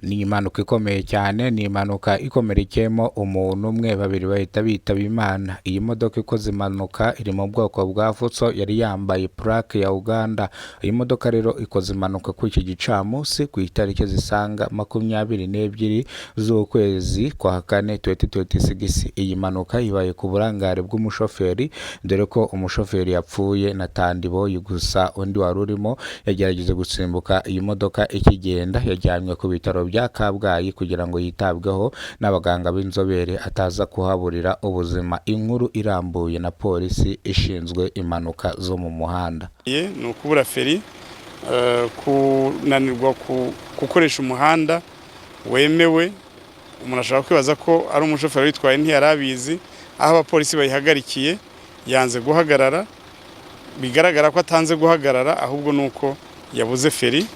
Ni impanuka ikomeye cyane, ni impanuka ikomerekeyemo umuntu umwe, babiri bahita bitaba Imana. Iyi modoka ikoze impanuka iri mu bwoko bwa Fuso, yari yambaye purake ya Uganda. Iyi modoka rero ikoze impanuka kuri iki gicamunsi ku itariki zisaga 22 z'ukwezi kwa kane 2026. Iyi mpanuka ibaye ku burangare bw'umushoferi, dore ko umushoferi yapfuye na tandiboyi gusa, undi wari urimo yagerageje gusimbuka iyi modoka ikigenda. Yajyanywe ku bitaro bya Kabgayi kugira ngo yitabweho n'abaganga b'inzobere ataza kuhaburira ubuzima. Inkuru irambuye na polisi ishinzwe impanuka zo mu muhanda. Ni ukubura feri, kunanirwa gukoresha umuhanda wemewe. Umuntu ashobora kwibaza ko ari umushoferi witwaye, ntiyari abizi. Aho abapolisi bayihagarikiye yanze guhagarara, bigaragara ko atanze guhagarara, ahubwo ni uko yabuze feri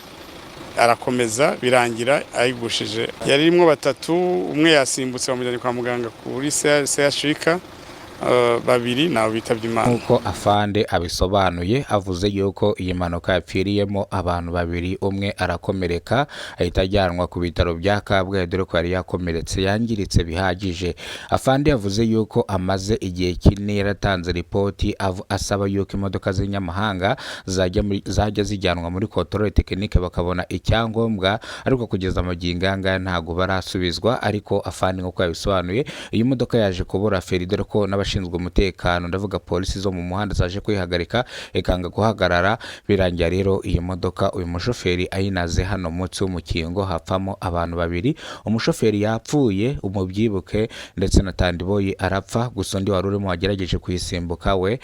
arakomeza, birangira ayigushije. Yari irimo batatu, umwe yasimbutse bamujyanye kwa muganga kuri CHUK, babiri nabo bitabye Imana. Nk'uko afande abisobanuye, avuze yuko iyi mpanuka yapfiriyemo abantu babiri, umwe arakomereka ahita ajyanwa ku bitaro bya Kabgayi, dore ko yari yakomeretse yangiritse bihagije. Afande yavuze yuko amaze igihe kinini yaratanze ripoti asaba yuko imodoka z'inyamahanga zajya zijyanwa muri contrôle technique bakabona icyangombwa, ariko kugeza amagingo aya ngaya ntabwo barasubizwa. Ariko afande nk'uko yabisobanuye, iyi modoka yaje kubura feri, dore ko n'abashinzwe umutekano, ndavuga polisi zo mu muhanda, zaje kuyihagarika ikanga guhagarara. Birangira rero iyi modoka uyu mushoferi ayinaze hano munsi y'umukingo, hapfamo abantu babiri. Umushoferi yapfuye, umubyibuke, ndetse na tandiboyi arapfa. Gusa undi wari urimo wagerageje kuyisimbuka we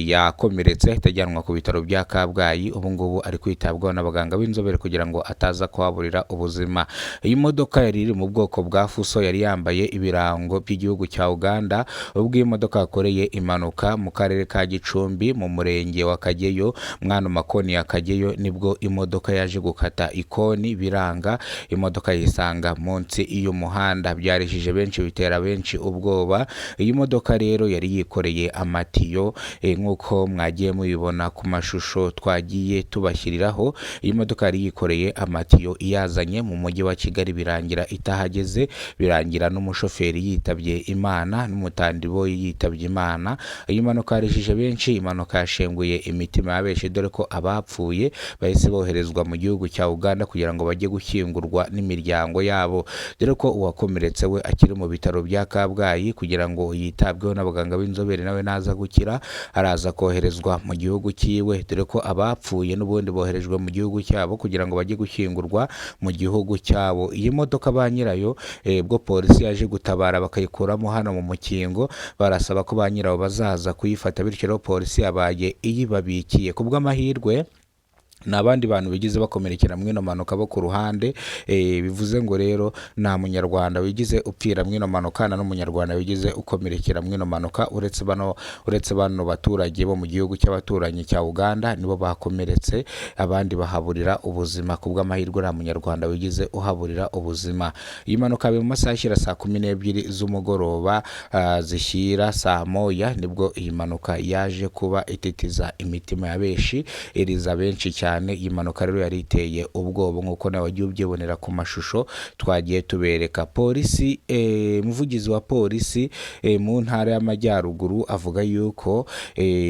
yakomeretse, ahita ajyanwa ku bitaro bya Kabgayi. Ubu ngubu ari kwitabwaho n'abaganga b'inzobere kugira ngo ataza kuhaburira ubuzima. Iyi modoka yari iri mu bwoko bwa Fuso, yari yambaye ibirango by'igihugu cya Uganda. Ubwo iyi modoka yakoreye impanuka mu karere ka Gicumbi, mu murenge wa Kageyo, mwana makoni ya Kageyo, nibwo imodoka yaje gukata ikoni biranga, imodoka yisanga munsi y'umuhanda. Byarishije benshi, bitera benshi ubwoba. Iyi modoka rero yari yikoreye amatiyo, nk'uko mwagiye mubibona ku mashusho twagiye tubashyiriraho. Iyi modoka yari yikoreye amatiyo iyazanye mu mujyi wa Kigali, birangira itahageze, birangira n'umushoferi yitabye Imana n'umutandiboyi yitabye Imana. Iyi mpanuka yarishije benshi, impanuka yashenguye imitima ya benshi, dore ko abapfuye bahise boherezwa mu gihugu cya Uganda kugira ngo bajye gushyingurwa n'imiryango yabo, dore ko uwakomeretse we akiri mu bitaro bya Kabgayi kugira ngo yitabweho n'abaganga b'inzobere, nawe naza gukira araza koherezwa mu gihugu cyiwe, dore ko abapfuye n'ubundi boherejwe mu gihugu cyabo kugira ngo bajye gushyingurwa mu gihugu cyabo. Iyi modoka ba nyirayo, bwo polisi yaje gutabara bakayikuramo hano mu mukingo, barasaba ko ba nyirayo bazaza kuyifata. Bityo rero polisi yabaye iyibabikiye. Ku bw'amahirwe ni abandi bantu bigize bakomerekera muri ino mpanuka bo ku ruhande. Bivuze ngo rero nta munyarwanda wigize upfira muri ino mpanuka, nta n'umunyarwanda wigize ukomerekera muri ino mpanuka, uretse bano baturage bo mu gihugu cy'abaturanyi cya Uganda, nibo bakomeretse, abandi bahaburira ubuzima. Ku bw'amahirwe nta munyarwanda wigize uhaburira ubuzima. Iyi mpanuka yabaye mu masaha ashyira saa 12 z'umugoroba, zishyira saa 1, nibwo iyi mpanuka yaje kuba ititiza imitima ya benshi, iriza benshi cyane. Iyi mpanuka rero yari iteye ubwoba, nk'uko nawe wagiye ubyibonera ku mashusho twagiye tubereka. Polisi, umuvugizi wa polisi mu ntara y'Amajyaruguru avuga yuko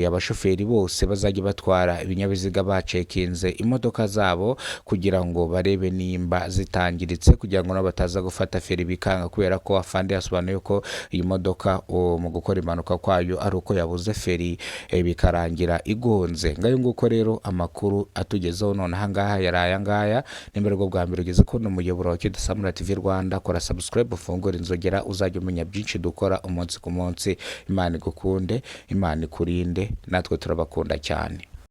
abashoferi bose bazajya batwara ibinyabiziga bacekinze imodoka zabo kugira ngo barebe nimba zitangiritse, kugira ngo nabo bataza gufata feri bikanga, kubera ko afande yasobanuye ko iyi modoka mu gukora impanuka kwayo ari uko yabuze feri, bikarangira igonze. Ngayo nguko rero amakuru atugezeho none ahangaha yari aya ngaya. Nimba aribwo bwa mbere ugeze kubona umuyoboro wa Kidasamura TV Rwanda, kora subscribe, ufungure inzogera, uzajya umenya byinshi dukora umunsi ku munsi. Imana igukunde, Imana ikurinde, natwe turabakunda cyane.